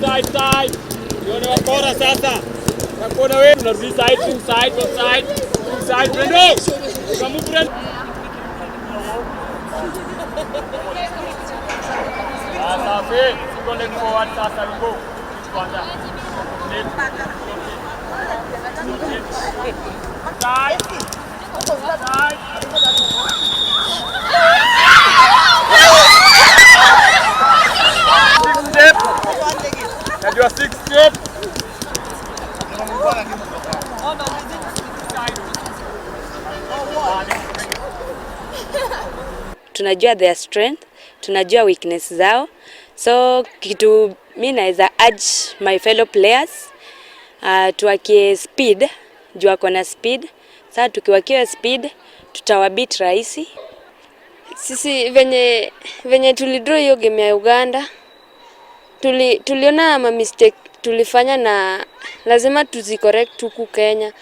Side side. Nione wakora sasa. Nakuona wewe unarudi side to side to side. To side Brendo. Kamu Brendo. Safi. Single leg forward sasa we go. Kwanza. Side. Side. Six step. Najua six step. Tunajua their strength, tunajua weakness zao, so kitu mi naweza urge my fellow players, tuwakie speed juu wako na speed. Sasa tukiwakia speed tutawabeat rahisi. Sisi venye tulidraw hiyo game ya Uganda, tuliona ma mistake tulifanya na lazima tuzicorrect huku Kenya.